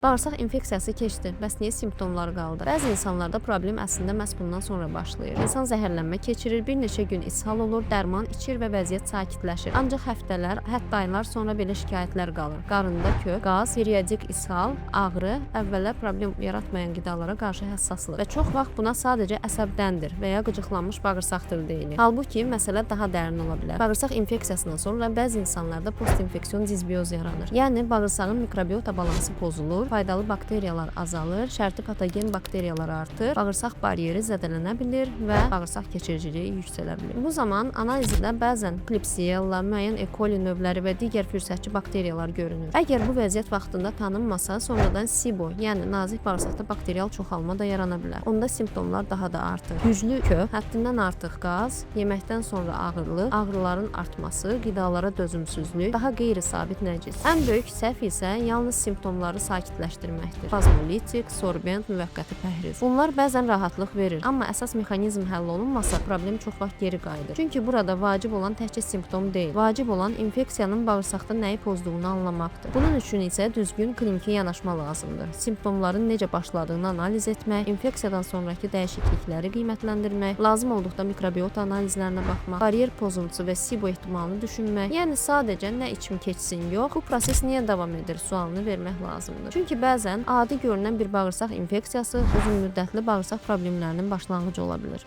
Bağırsaq infeksiyası keçdi. Bəs niyə simptomlar qaldı? Bəzi insanlarda problem əslində məhz bundan sonra başlayır. İnsan zəhərlənmə keçirir, bir neçə gün ishal olur, dərman içir və vəziyyət sakitləşir. Ancaq həftələr, hətta aylar sonra belə şikayətlər qalır. Qarında kök, qaz, periodik ishal, ağrı, əvvəllər problem yaratmayan qidalara qarşı həssaslıq və çox vaxt buna sadəcə əsəbdəndir və ya qıcıqlanmış bağırsaqdır deyilir. Halbuki məsələ daha dərin ola bilər. Bağırsaq infeksiyasından sonra bəzi insanlarda postinfeksion disbioz yaranır. Yəni bağırsağın mikrobiota balansı pozulur, faydalı bakteriyalar azalır, şərti patogen bakteriyalar artır, bağırsaq baryeri zədələnə bilir və bağırsaq keçiriciliyi yüksələ bilir. Bu zaman analizdə bəzən Klebsiella, müəyyən E. coli növləri və digər fürsətçi bakteriyalar görünür. Əgər bu vəziyyət vaxtında tanınmasa, sonradan SIBO, yəni nazik bağırsaqda bakterial çoxalma da yarana bilər. Onda simptomlar daha da artır. Güclü kök, həddindən artıq qaz, yeməkdən sonra ağırlıq, ağrıların artması, qidalara dözümsüzlük, daha qeyri-sabit nəcis. Ən böyük səhv isə yalnız simptomları sakitləşdirməkdir. Spazmolitik, sorbent, müvəqqəti pəhriz. Bunlar bəzən rahatlıq verir, amma əsas mexanizm həll olunmasa problem çox vaxt geri qayıdır. Çünki burada vacib olan təkcə simptom deyil, vacib olan infeksiyanın bağırsaqda nəyi pozduğunu anlamaqdır. Bunun üçün isə düzgün kliniki yanaşma lazımdır. Simptomların necə başladığını analiz etmək, infeksiyadan sonrakı dəyişiklikləri qiymətləndirmək, lazım olduqda mikrobiota analizlərinə baxmaq, baryer pozuntusu və SIBO ehtimalını düşünmək. Yəni sadəcə nə içim keçsin yox, bu proses niyə davam edir sualını vermək lazımdır. Çünki bəzən adi görünən bir bağırsaq infeksiyası uzunmüddətli bağırsaq problemlərinin başlanğıcı ola bilər.